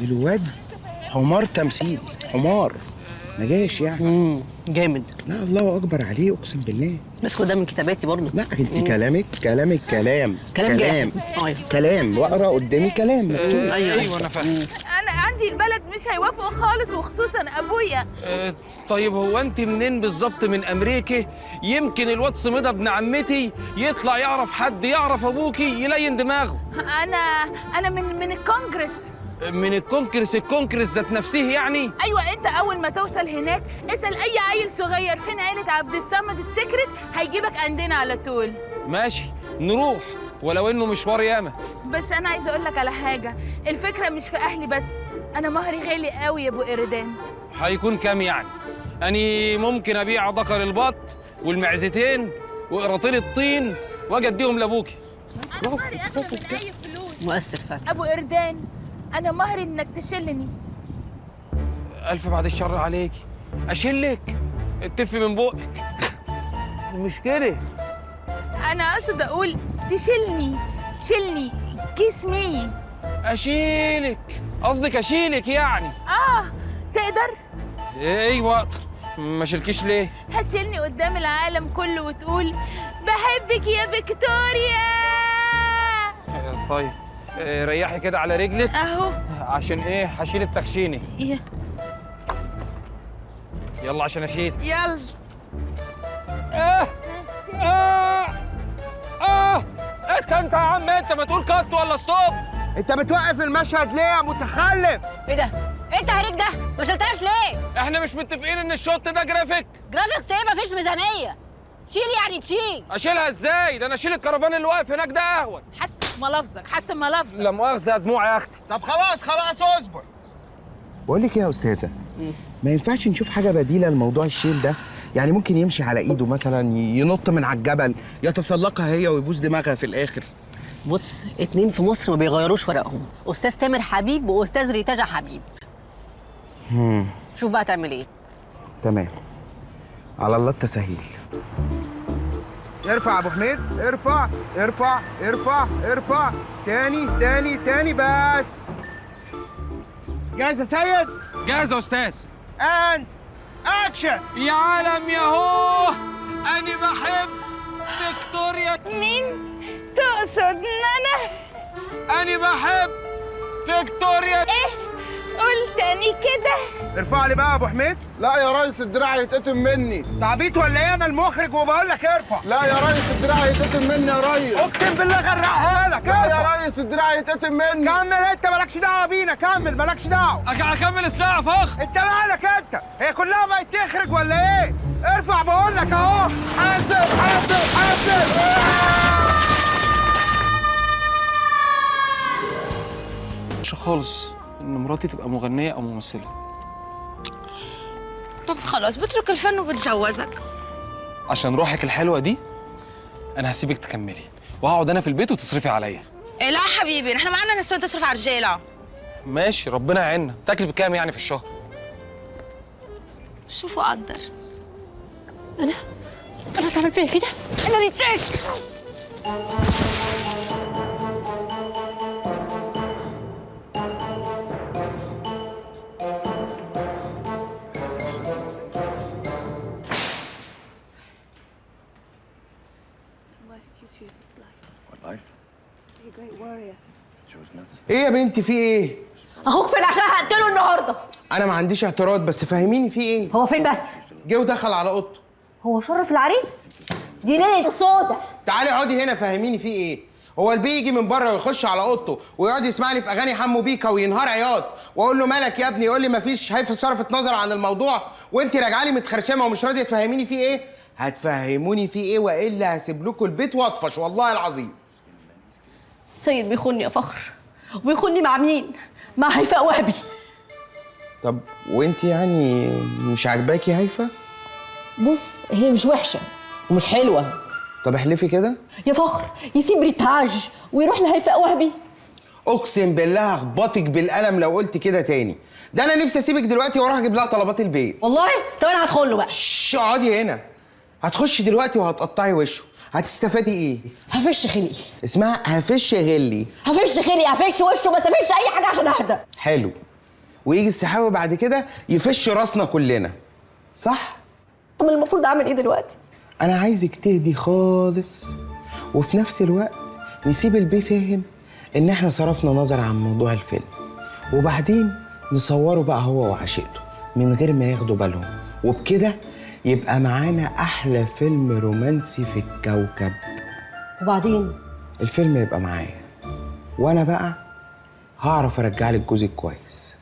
الواد حمار تمثيل، حمار ما جاش يعني. جامد. لا الله اكبر عليه اقسم بالله. بس كل ده من كتاباتي برضه. لا انت كلامك كلامك كلام كلام كلام، واقرا قدامي كلام مكتوب. ايوه انا فاهم. انا عندي البلد مش هيوافقوا خالص، وخصوصا ابويا. طيب هو انت منين بالظبط؟ من امريكا؟ يمكن الواد صميده ابن عمتي يطلع يعرف حد يعرف ابوكي يلين دماغه. انا من الكونجرس. من الكونكرس؟ الكونكرس ذات نفسه يعني؟ ايوه، انت اول ما توصل هناك اسال اي عيل صغير فين عيله عبد الصمد ال secret، هيجيبك عندنا على طول. ماشي نروح، ولو انه مشوار ياما. بس انا عايزه اقول لك على حاجة، الفكرة مش في اهلي بس، انا مهري غالي قوي يا ابو قردان. هيكون كام يعني؟ اني ممكن ابيع ذكر البط والمعزتين وقراطين الطين واجي اديهم لابوكي. انا مهري اغلى من اي فلوس. مؤثر فعلا ابو قردان، انا مهري انك تشلني. الف بعد الشر عليكي، اشلك؟ التف من بقك. مش كده، انا اقصد اقول تشيلني، شيلني، kiss me. اشيلك؟ قصدك اشيلك يعني؟ تقدر؟ ايوه اقدر. ما شيلكيش ليه؟ هتشيلني قدام العالم كله وتقول بحبك يا فيكتوريا. طيب ريحي كده على رجلك اهو. عشان ايه؟ هشيل التخشيني. يلا عشان اشيل. يلا. انت يا عم، انت ما تقول cut ولا stop. انت بتوقف المشهد ليه يا متخلف؟ ايه ده؟ ايه التهريج ده؟ ما شلتهاش ليه؟ احنا مش متفقين ان ال shot ده graphic؟ graphics ايه؟ مفيش ميزانية. شيل يعني تشيل. اشيلها ازاي؟ ده انا اشيل الكرفان اللي واقف هناك ده اهون. حسن ملافظك، حسن ملافظك. لا مؤاخذة يا دموع يا اختي. طب خلاص خلاص اصبر. بقول لك ايه يا استاذه؟ ما ينفعش نشوف حاجة بديله لموضوع الشيل ده؟ يعني ممكن يمشي على ايده مثلا، ينط من على الجبل، يتسلقها هي ويبوس دماغها في الاخر. بص، اتنين في مصر ما بيغيروش ورقهم، استاذ تامر حبيب واستاذ ريتاجة حبيب. شوف بقى تعمل ايه. تمام، على الله التسهيل. ارفع يا ابو حميد، ارفع ارفع ارفع ارفع، تاني تاني تاني بس. جاهز يا سيد؟ جاهز يا استاذ. and action. يا عالم يا هو، انا بحب فيكتوريا. مين تقصد؟ انا انا بحب فيكتوريا. ايه؟ قول تاني كده. ارفع لي بقى يا ابو حميد. لا يا ريس الدراع هيتقطم مني. انت عبيط ولا ايه؟ انا المخرج وبقول لك ارفع. لا يا ريس الدراع هيتقطم مني يا ريس. اقسم بالله غرقها لك. لا يا ريس الدراع هيتقطم مني. كمل انت، مالكش دعوه بينا، كمل مالكش دعوه. اكمل الساعة فخر. انت مالك انت؟ هي كلها بقت تخرج ولا ايه؟ ارفع بقول لك اهو. حاسب حاسب حاسب. مش خالص ان مراتي تبقى مغنيه او ممثلة. طب خلاص بترك الفن وبتجوزك. عشان روحك الحلوة دي انا هسيبك تكملي، وهقعد انا في البيت وتصرفي عليا. إيه لا حبيبي، نحن ما عندنا نسوان تصرف على رجاله. ماشي ربنا يعيننا. تاكلي بكام يعني في الشهر؟ شوفوا قدر. انا تعمل فيا كده؟ انا ريتاج. ايه يا بنتي في ايه؟ اخوك فين عشان هقتله النهارده؟ انا ما عنديش اعتراض، بس فهميني في ايه؟ هو فين بس؟ جه ودخل على اوضته. هو شرف العريس؟ دي ليلة سودا. تعالي اقعدي هنا فهميني في ايه؟ هو البي يجي من بره ويخش على اوضته ويقعد يسمع لي في اغاني حمو بيكا وينهار عياط، واقول له مالك يا ابني؟ يقول لي مفيش، هيفا صرفت نظر عن الموضوع، وانت راجعه لي متخرشمه ومش راضية تفهميني في ايه؟ هتفهموني في ايه والا هسيب لكم البيت واطفش والله العظيم. سيد بيخوني يا فخر. وبيخوني مع مين؟ مع هيفاء وهبي. طب وانت يعني مش عاجباكي هيفا؟ بص، هي مش وحشة ومش حلوة. طب احلفي كده يا فخر، يسيب ريتاج ويروح لهيفاء وهبي. اقسم بالله هخبطك بالقلم لو قلت كده تاني. ده انا نفسي اسيبك دلوقتي واروح اجيب لها طلبات البيت. والله؟ طب انا هدخل له بقى. اقعدي هنا. هتخشي دلوقتي وهتقطعي وشه. هتستفادي ايه؟ هفش خلقي. اسمها هفش غلي. هفش خلقي، هفش وشه، بس هفش اي حاجة عشان اهدى. حلو. ويجي السحاوي بعد كده يفش راسنا كلنا، صح؟ طب المفروض اعمل ايه دلوقتي؟ انا عايزك تهدي خالص، وفي نفس الوقت نسيب البيه فاهم ان احنا صرفنا نظر عن موضوع الفيلم، وبعدين نصوره بقى هو وعشيقته من غير ما ياخدوا بالهم، وبكده يبقى معانا احلى فيلم رومانسي في الكوكب. وبعدين الفيلم يبقى معايا، وانا بقى هعرف ارجع لك جوزك كويس.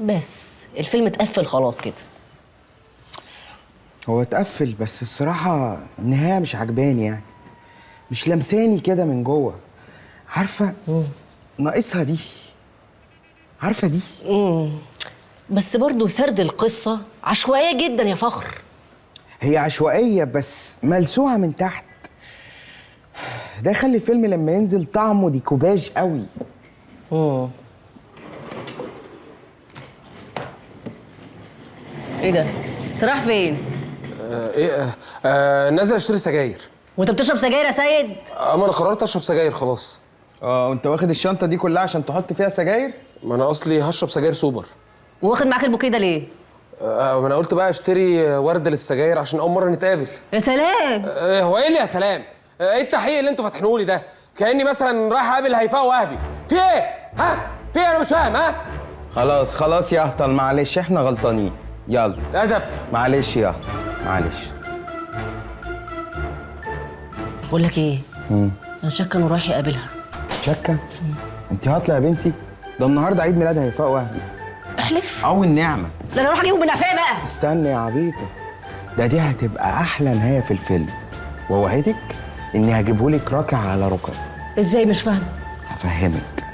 بس الفيلم اتقفل خلاص كده. هو اتقفل، بس الصراحة النهاية مش عجباني، يعني مش لمساني كده من جوه. عارفة ناقصها دي، عارفة دي. بس برضه سرد القصة عشوائية جدا يا فخر. هي عشوائية بس ملسوعة من تحت، ده يخلي الفيلم لما ينزل طعمه ديكوباج قوي. ايه ده؟ انت رايح فين؟ ايه؟ نازل اشتري سجاير. وانت بتشرب سجاير يا سيد؟ ما انا قررت اشرب سجاير خلاص. وانت واخد الشنطة دي كلها عشان تحط فيها سجاير؟ ما انا اصلي هشرب سجاير سوبر. واخد معاك البوكيه ده ليه؟ ما انا قلت بقى اشتري ورد للسجاير عشان اول مرة نتقابل. يا سلام. هو ايه اللي يا سلام؟ ايه التحقيق اللي انتوا فاتحينه لي ده؟ كاني مثلا رايح اقابل هيفاء وهبي. في ايه؟ ها؟ في ايه؟ انا مش فاهم. ها؟ خلاص خلاص يا اهطل، معلش احنا غلطانين. يلا ادب. معلش يا اهطل، معلش. بقول لك ايه؟ انا شاكه انه رايح يقابلها. شاكه؟ انت هاطله يا بنتي؟ ده النهارده عيد ميلاد هيفاء وهبي. احلف. او النعمة. لا انا اروح اجيبه من قفاه بقى. استني يا عبيطه، ده دي هتبقى احلى نهاية في الفيلم، واوعدك اني هجيبهولك راكع على ركب. ازاي؟ مش فاهمه. هفهمك.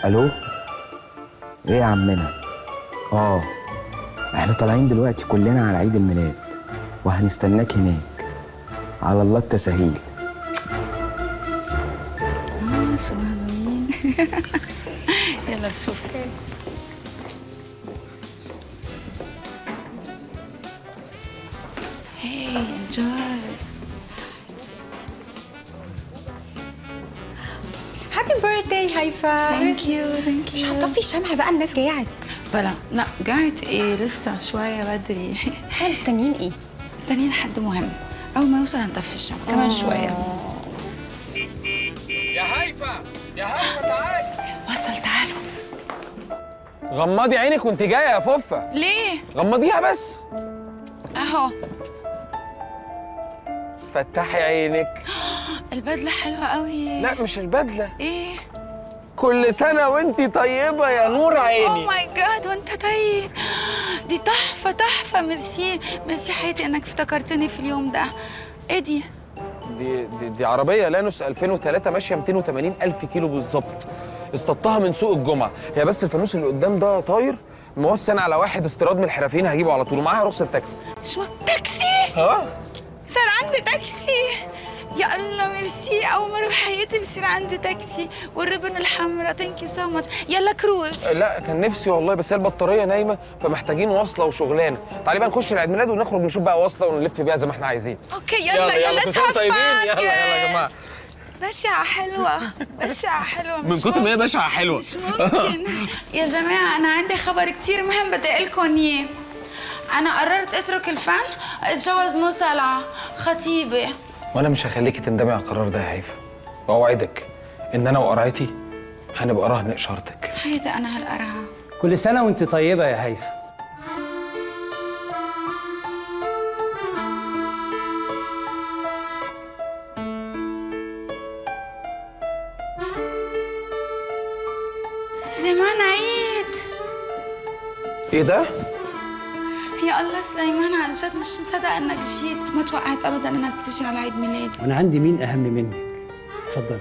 الو، ايه يا عمنا؟ احنا طالعين دلوقتي كلنا على عيد الميلاد وهنستناك هناك، على الله التسهيل. سبحان مين. يلا نشوف. Hey, enjoy. Happy birthday هيفا. Thank you, thank you. مش هتطفي الشمعة بقى؟ الناس جاعت. بلا لا جاعت ايه، لسه شوية بدري. احنا مستنيين ايه؟ مستنيين حد مهم، أول ما يوصل هنطفي الشمعة كمان شوية. يا هيفا يا هيفا تعالي. وصل، تعالوا. غمضي عينك وانت جاية يا فوفا. ليه؟ غمضيها بس. اهو. فتحي عينك. البدلة حلوة قوي. لا مش البدلة. ايه؟ كل سنة وانت طيبة يا نور عيني. Oh my God، وانت طيب. دي تحفة تحفة. ميرسي ميرسي حياتي انك افتكرتني في اليوم ده. ايه دي؟ دي عربية لانوس 2003 ماشية 280 الف كيلو بالظبط، اصطدتها من سوق الجمعة. هي بس الفانوس اللي قدام ده طاير، موصي انا على واحد استيراد من الحرفيين هجيبه على طول، ومعاها رخصه تاكسي. شو تاكسي؟ اه صار عندي تاكسي. يا الله ميرسي، اول مرة بحياتي بصير عندي تاكسي، وال ribbon الحمراء. thank you so much. يلا كروز. لا كان نفسي والله، بس هي البطارية نايمة فمحتاجين وصله وشغلانه. تعالي بقى نخش العيد ميلاد ونخرج نشوف بقى وصله ونلف بيها زي ما احنا عايزين. okay يلا يلا كل سنة have طيبين. fun. يلا يلا يا جماعة. بشعة حلوة، بشعة حلوة، من كتر ما هي بشعة حلوة. مش ممكن. يا جماعة أنا عندي خبر كتير مهم بدي أقول لكم إياه. أنا قررت أترك الفن، أتجوز مو سلعة خطيبي. وأنا مش هخليكي تندمي على القرار ده يا هيفا، وأوعدك إن أنا وقرعتي هنبقى رهن إشارتك. هيدا أنا هالقرعة. كل سنة وأنت طيبة يا هيفا. سليمان عيد. إيه ده؟ يا الله سليمان، عن جد مش مصدقة إنك جيت، ما توقعت أبداً إنك تيجي على عيد ميلادي. وأنا عندي مين أهم منك؟ اتفضلي.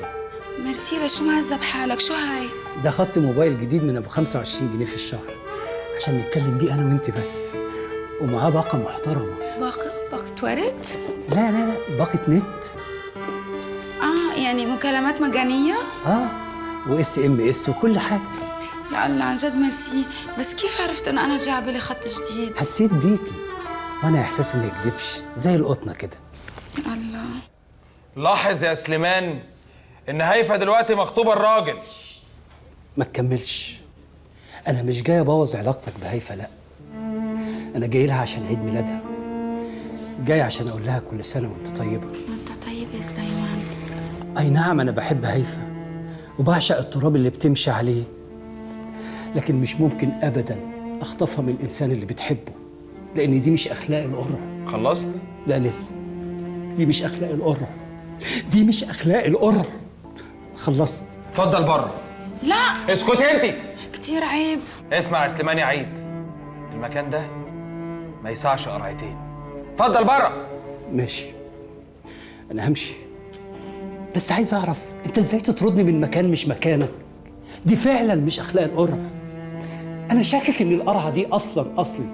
ميرسي. لشو معذب حالك؟ شو هاي؟ ده خط موبايل جديد من أبو 25 جنيه في الشهر، عشان نتكلم بيه أنا وأنت بس، ومعاه باقة محترمة. باقة؟ باقة ورد؟ لا لا لا، باقة نت. يعني مكالمات مجانية؟ و SMS وكل حاجة. يا الله عن جد ميرسي، بس كيف عرفت انه انا جاي على بالي خط جديد؟ حسيت بيكي، وانا احساسي ما يكدبش، زي القطنه كده. يا الله. لاحظ يا سليمان ان هيفا دلوقتي مخطوبه الراجل. ما تكملش، انا مش جاي ابوظ علاقتك بهيفا، لا، انا جاي لها عشان عيد ميلادها، جاي عشان اقول لها كل سنة وانت طيبة. وانت طيب يا سليمان. اي نعم انا بحب هيفا وبعشق التراب اللي بتمشي عليه، لكن مش ممكن ابدا اخطفها من الانسان اللي بتحبه، لان دي مش اخلاق القرع. خلصت؟ لا لسه، دي مش اخلاق القرع، دي مش اخلاق القرع. خلصت. اتفضل بره. لا اسكتي انت، كتير عيب. اسمع يا سليمان يا عيد، المكان ده ما يسعش قرعتين. اتفضل بره. ماشي انا همشي، بس عايز اعرف انت ازاي تطردني من مكان مش مكانك؟ دي فعلا مش اخلاق القرع. انا شاكك ان القرعة دي اصلا اصلي،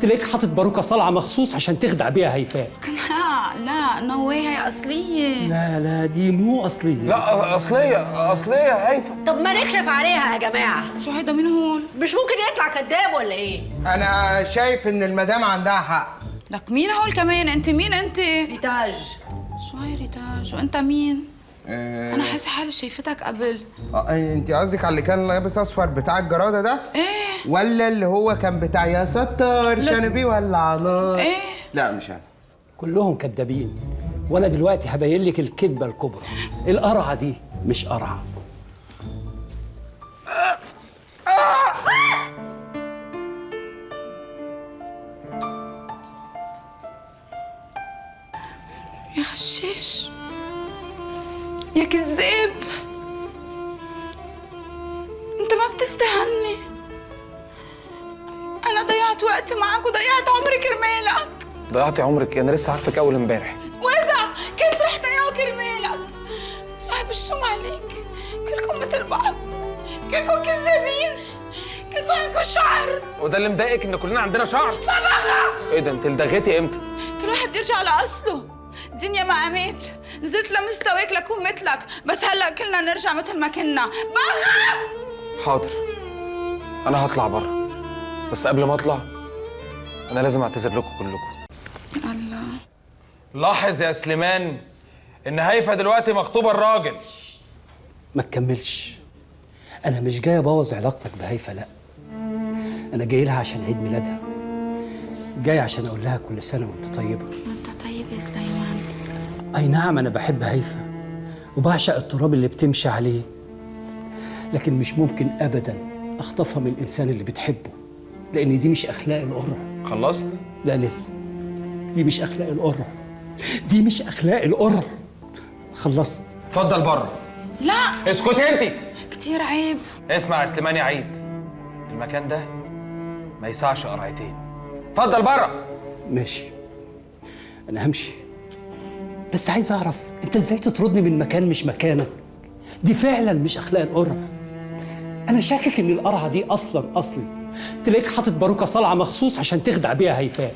تلاقيك حاطط باروكه صلعه مخصوص عشان تخدع بيها هيفاء. لا لا no way، هي اصلية. لا لا دي مو اصلية. لا اصلية، اصلية يا هيفا. طب ما نكشف عليها يا جماعة. شو هيدا؟ مين هون؟ مش ممكن يطلع كذاب ولا ايه؟ انا شايف ان المدام عندها حق. لك مين هول كمان؟ انت مين انت؟ ريتاج. شو هي ريتاج؟ وانت مين؟ انا حاسه حالي شايفتك قبل. انت قصدك على اللي كان لابس اصفر بتاع الجراده ده؟ ايه. ولا اللي هو كان بتاع يا ستار شنبي ولا نار؟ ايه. لا مش انا. كلهم كدابين، وانا دلوقتي هبين لك الكذبة الكبرى. القرعة دي مش قرعه. يا غشاش، يا كذاب، انت ما بتستهني. انا ضيعت وقت معك وضيعت عمري كرمالك. ضيعتي عمرك؟ انا لسه عارفك اول امبارح. واذا كنت رح ضيعه كرمالك. عيب الشوم عليك، كلكم مثل بعض، كلكم كذابين، كلكم عندكم شعر. وده اللي مضايقك ان كلنا عندنا شعر؟ اطلع برا. ايه ده، انت لدغتي امتى؟ كل واحد يرجع لاصله. الدنيا ما قامت، نزلت لمستواك لكون مثلك، بس هلا كلنا نرجع مثل ما كنا. برا. حاضر، انا هطلع بره، بس قبل ما اطلع انا لازم اعتذر لكم كلكم. يا الله. لاحظ يا سليمان ان هيفا دلوقتي مخطوبه الراجل. ما تكملش، انا مش جاي ابوظ علاقتك بهيفا، لا، انا جاي لها عشان عيد ميلادها، جاي عشان اقول لها كل سنة وانت طيبة. وانت طيب يا سليمان. اي نعم انا بحب هيفا وبعشق التراب اللي بتمشي عليه، لكن مش ممكن ابدا اخطفها من الانسان اللي بتحبه، لان دي مش اخلاق القرع. خلصت؟ لا لسه، دي مش اخلاق القرع، دي مش اخلاق القرع. خلصت. اتفضل بره. لا اسكتي انت، كتير عيب. اسمع يا سليمان يا عيد، المكان ده ما يسعش قرعتين. اتفضل بره. ماشي انا همشي، بس عايز اعرف انت ازاي تطردني من مكان مش مكانك؟ دي فعلا مش اخلاق القرعة. انا شاكك ان القرعة دي اصلا تلاقيك حاطط باروكه صلعه مخصوص عشان تخدع بيها هيفاء.